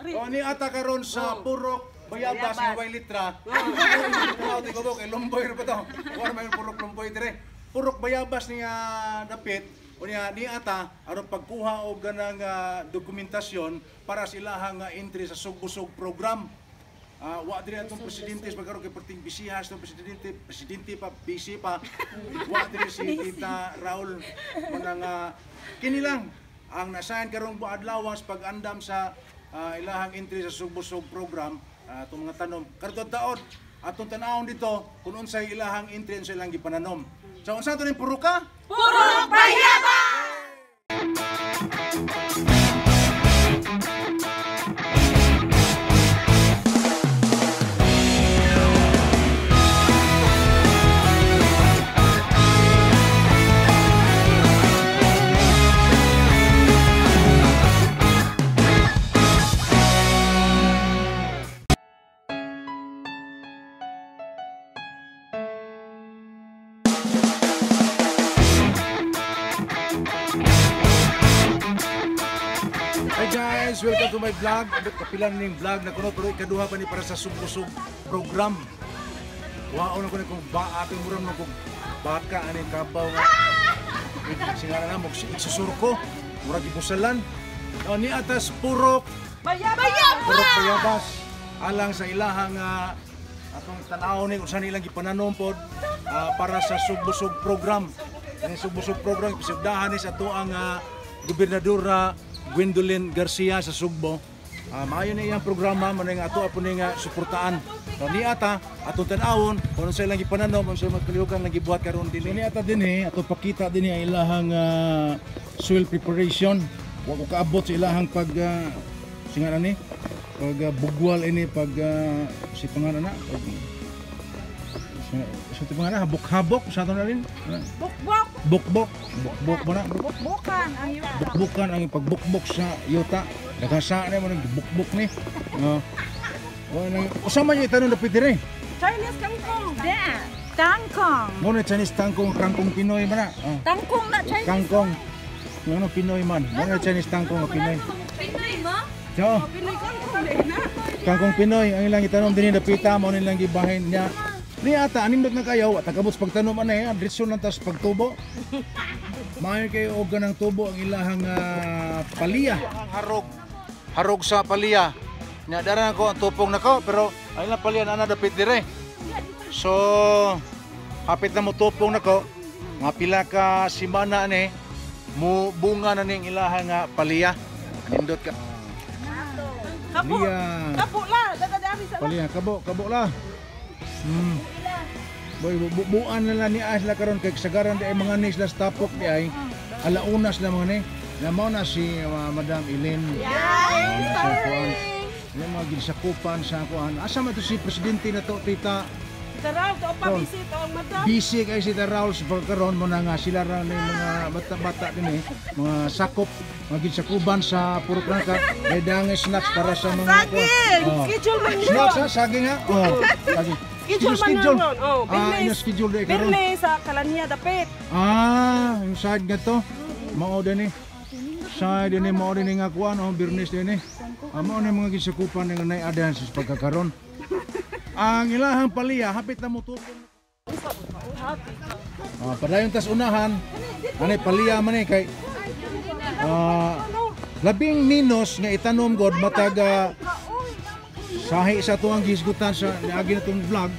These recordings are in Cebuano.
O ni ata karon sa Purok Bayabas nga way litra. Oh. Ti ko kay lumboy ra pa to. Wa may Purok Lumboy dire. Purok Bayabas ni nga dapit unya ni ata aron pagkuha og ganang dokumentasyon para sa ilahang entry sa Sugbusog program. Wa diri atong presidente sa pagkaron kay perting bisihas tong presidente, presidente pa busy pa. Wa diri si Tita Raul manang kini lang ang nasayan karong adlaw sa pag-andam sa ilahang entry sa Sugbusog program, atong mga tanom kartod taod atong tan-awon dito kung unsay ilahang entry sa ilang gipananom. So unsa to ning puruka? Purok Bayabas! Hi guys! Welcome to my vlog. Kapilan ning vlog na kuno pero ikaduha pa ni para sa Sugbusog program. Waon ako ni kung ba ating murang mo kung baka ani kabaw nga singara na mo susurko murag gibusalan. O, ni atas Purok Bayabas! Purok Bayabas alang sa ilahang atong tan-aw ni kung saan ilang gipananom pod para sa Sugbusog program. Ang Sugbusog program ipisugdahan ni sa atoang Gobernadora Gwendolyn Garcia sa Sugbo. Maayo na iyang programa mo nga ato apo ni nga suportaan. So ni ata atong tan-awon kung unsa ilang gipananom, unsa mga kalihukan lang gibuhat karon dinhi. So, ni ata dinhi ato pakita dinhi ang ilahang soil preparation. Wa ko kaabot sa ilahang pag singaran ni pag bugwal ini pag si pangalan na pag sa pangalan habok-habok sa ato na rin. Bukbok! Bukbok, bukbok ba na? Bukbukan ang yuta. Bukbukan ang pagbukbok sa yuta. Nakasa na mo nagbukbok ni. Usa man yung itanong dapit dire. Chinese kangkong. Tangkong. Mo na Chinese tangkong, kangkong Pinoy man na. Tangkong na Chinese. Kangkong. Ano Pinoy man. Mo na Chinese tangkong nga Pinoy. Pinoy mo? So, Pinoy kangkong na. Kangkong Pinoy ang ilang itanom dinhi dapita mo nilang gibahin niya. Ni ata anindot na kayo, at tagabot sa pagtanom anay, diretso lang tas pagtubo. Maayo kayo og ganang tubo ang ilahang palya. Harog. Harog sa palya. Nya dara ko ang tupong nako pero ang ilang palya na dapit dire. So hapit na mo tupong nako, mga pila ka simana ani mo bunga na ning ilahang palya. Anindot ka. Kabo. Kabo la, dadadami sa palya, kabo, kabo la. Boy, bubuan na lang ni Asla karon kay kasagaran di ay mga ni sila sa tapok di ay alaunas na mga ni. Na mao na si Madam Elaine. Yeah, sorry. Yung mga ginsakupan sa kuan. Asa man to si presidente na to, Tita? Tita Raul, to pa busy to ang madam. Busy kay si Tita Raul sa pagkaron mo na nga sila ra ni mga bata-bata din eh, mga sakop, mga ginsakuban sa Purok Nangka. May dangay snacks para sa mga Saging! Oh. Schedule man yun. Snacks ha, saging ha. Oh, saging. Schedule man Schedule. yun. Oh, Ina schedule di karon. Birne sa Kalanya dapit. Yung side nga to. Mao din eh. Side din eh, mao din nga kuan oh, birnes din eh. Mao ni mga gisakupan nga nay adan sa pagkakaron. Ang ilahang palya hapit na motupong. Padayon tas unahan. Anay palya man eh kay labing minus nga itanom god matag sahi sa tuang gisgutan sa niagi na tong vlog,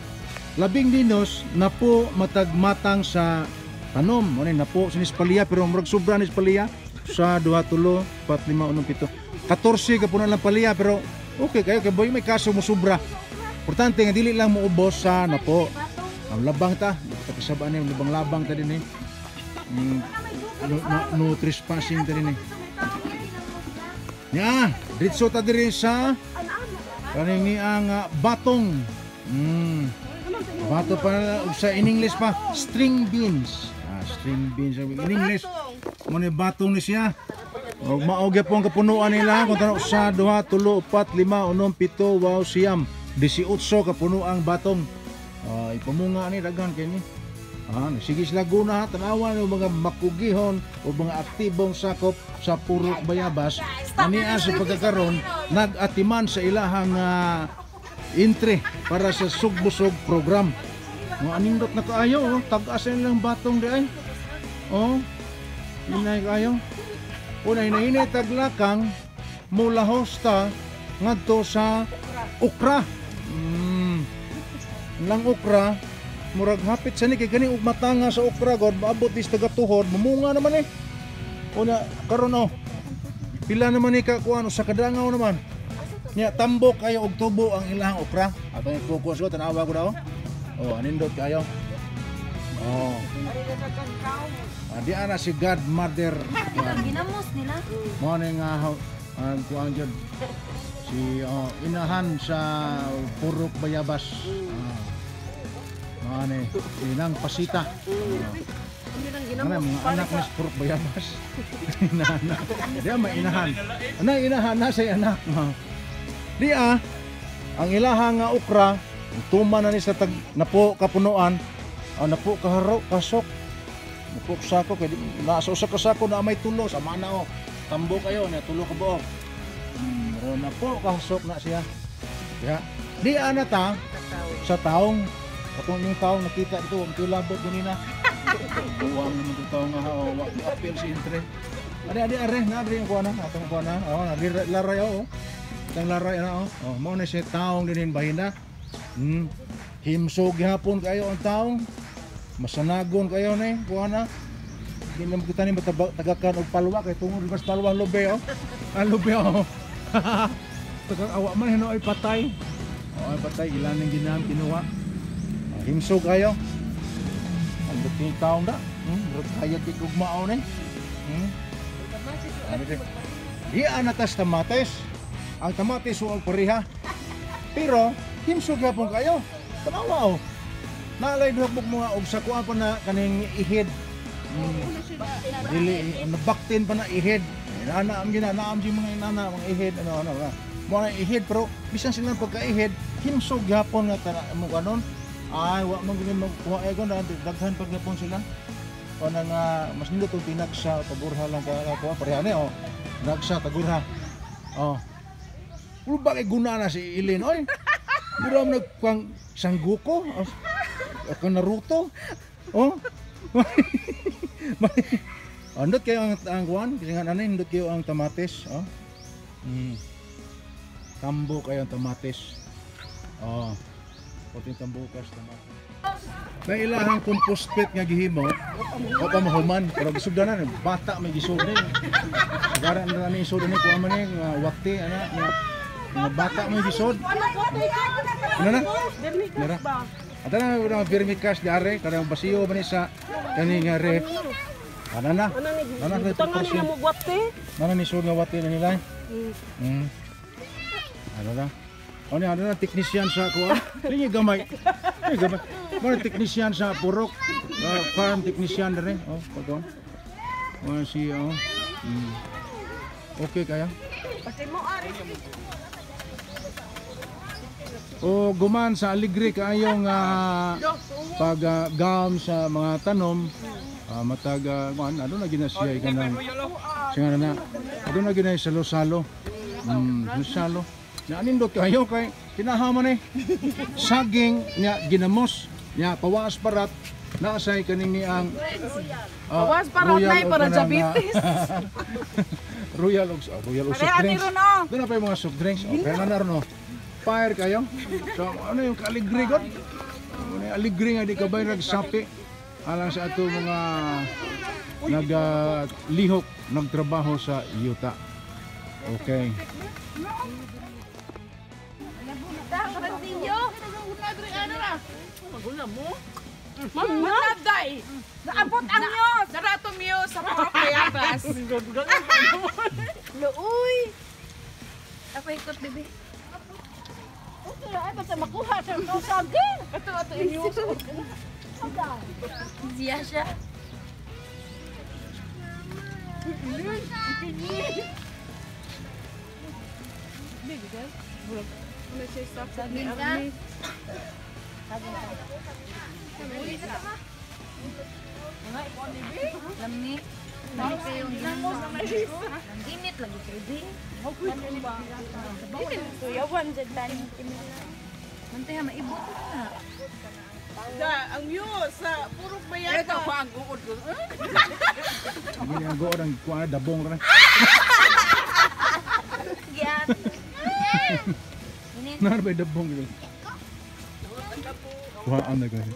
labing minus napo matag matang sa tanom. Mo ni napo sinis palya pero murag sobra ni palya sa 2 3 4 5 6 7 14 ka puno lang palya pero okay kayo kay boy may kaso mo sobra. Importante nga dili lang moubos sa napo. Ang labang ta, kasabaan ni labang-labang ta din eh. No trespassing ta din eh. Nya, diretso ta diri sa kaning ni ang batong. Bato pa sa in English pa, string beans. String beans in English. Mo ni batong ni siya. Og mao gyapon kapunuan nila kung tanaw sa 2 3 4 5 6 7 8 9 18 kapunuang batong. Ipamunga ni daghan kay ni. Sige sila guna, tanawa ng mga makugihon o mga aktibong sakop sa Purok Bayabas ania sa pagkakaron nag-atiman sa ilahang entry para sa Sugbusog program. Mga anindot na kaayo, oh, tag-as nilang batong di ay. Oh, hinay kaayo. Una hinahinay taglakang mula hosta ngadto sa okra. Lang okra murag hapit sa ni kay gani og matanga sa okra god maabot dis taga tuhod mumunga naman eh. Una karon oh. Pila naman ni ka kuan sa kadangaw naman. Nya tambok kayo og tubo ang ilahang okra. Atong i-focus ko tanawa ko daw. Oh, anindot kayo. Oh. Di ana si Godmother. Ginamos nila. Mo ni nga ang kuan jud si inahan sa Purok Bayabas. Mane, inang pasita. Ano, mga anak ni Purok Bayabas. Inahan. Di may inahan. Ana inahan na say anak. Di ang ilaha nga okra, tuma na ni sa tag napo kapunuan, napo kaharo kasok. Napo sako kay nasa usa ka sako na may tulo sa mana oh. Tambo kayo na tulo ka buok. Ro napo kasok na siya. Ya. Di ana ta sa taong katong yung taong nakita dito, ang kilabot ganina. Buwang naman ito taong nga, oh, apil si Intre. Adi, are, naadri yung kuha na, atong kuha na. Oh, naadri, laray, oh. Itang laray na, oh. Oh, mo na siya taong dinin bahina. Himsog gihapon kayo ang taong. Masanagon kayo na, kuha na. Hindi naman kita ni matagakan og palwa, kay tungod mas palwa lobe, oh. Ang lobe, oh. Tagang awa man, hino ay patay. Oh, ay patay, ilan ang ginam, kinuha. Himsog kayo. Ang luting taong da. Kaya di kugmao ni. Di anatas tamates. Ang tamates huwag pareha. Pero himsog yapon kayo. Tanawa oh. Naalay duha mga og sa kuan pa na kaning ihid. Dili nabaktin pa na ihid. Inana am gina naam di mga inana mga ihid ano ano. Mo na ihid pero bisan sila pagkaihid himsog yapon nga tana mo kanon. Ay, wa man gini magkuha ay na daghan pag yapon sila. O na nga mas nindot og tinagsa tagurha lang ka kuha pareha ni oh. Nagsa tagurha. Oh. Ulo ba kay guna na si Ilin oy? Mura man nagkuang Sangguko o kang Naruto. Oh. Andot kayo ang kuan kasi nga ano indot kayo ang tamates, oh. Tambo kayo ang tamates. Oh. Puting tambukas tamates. Na ilahang compost pit nga gihimo, o pa mahuman, pero gisugdan na bata may gisud ni. Gara na ni isud ni kuha man ni wakti ana mga bata may gisud. Ano na? Nara. Ata na mga vermicast di are karang basiyo man ni sa kani nga ref. Ana na. Ana na ni mo gwate. Ana ni sud nga wate na nila. Ano na? Ano ano na technician sa kuha? Lingi gamay. Lingi gamay. Mga technician sa Purok, farm technician rin. Oh, pagon. Oh, si oh. Okay kaya? O guman sa aligre kaayong pag-gam sa mga tanom, matag kuan ano na ginasiya kanang singa na. Ano na ginay salo-salo. Salo. Na anindot kayo kay kinahaman eh. Saging nya ginamos nya pawaas parat naasay kaning ni ang pawaas parat nay para diabetes. Royal og soft drinks. Doon na pa yung mga soft drinks. Okay na na no. Fire kayo. So ano yung kaligre god? Ano yung aligre nga di ka bay nagsapi alang sa ato mga naglihok nagtrabaho sa yuta. Okay. Naabot ang miyos! Narato miyos sa Purok Bayabas. Luoy! Ako ikot, bebe. Okay, ay basta makuha sa mga saging. Ito, ito, inyo. Siya siya. Saging ka? Lami. Lami kayo ang ginamos. Ang init lagi kayo, be. Kuyawan jud tani. Mantay ha, maibot na. Da, ang muse sa purok bayabas. Ito pa ang guod ko. Hindi ang good ang kuan dabong ra. Giat. Init. Nar ba dabong gid. Kuhaan na gani.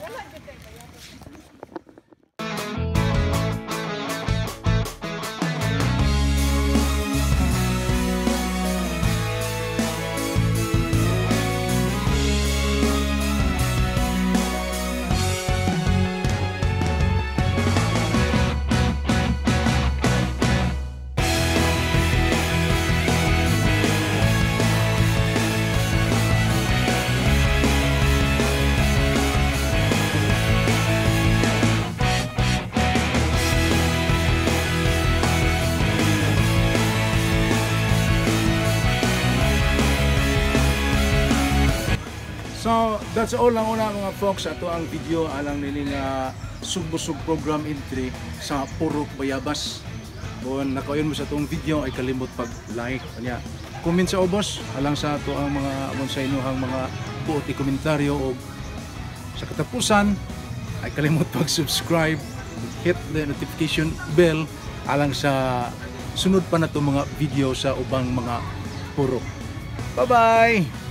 So, that's all lang una mga folks, ato ang video alang nini nga Sugbusog program entry sa Purok Bayabas. Kung nakauyon mo sa atong video ay kalimot pag like kanya. Comment sa ubos alang sa ato ang mga amon sa inyong mga buot i komentaryo o sa katapusan ay kalimot pag subscribe, hit the notification bell alang sa sunod pa na mga video sa ubang mga purok. Bye-bye!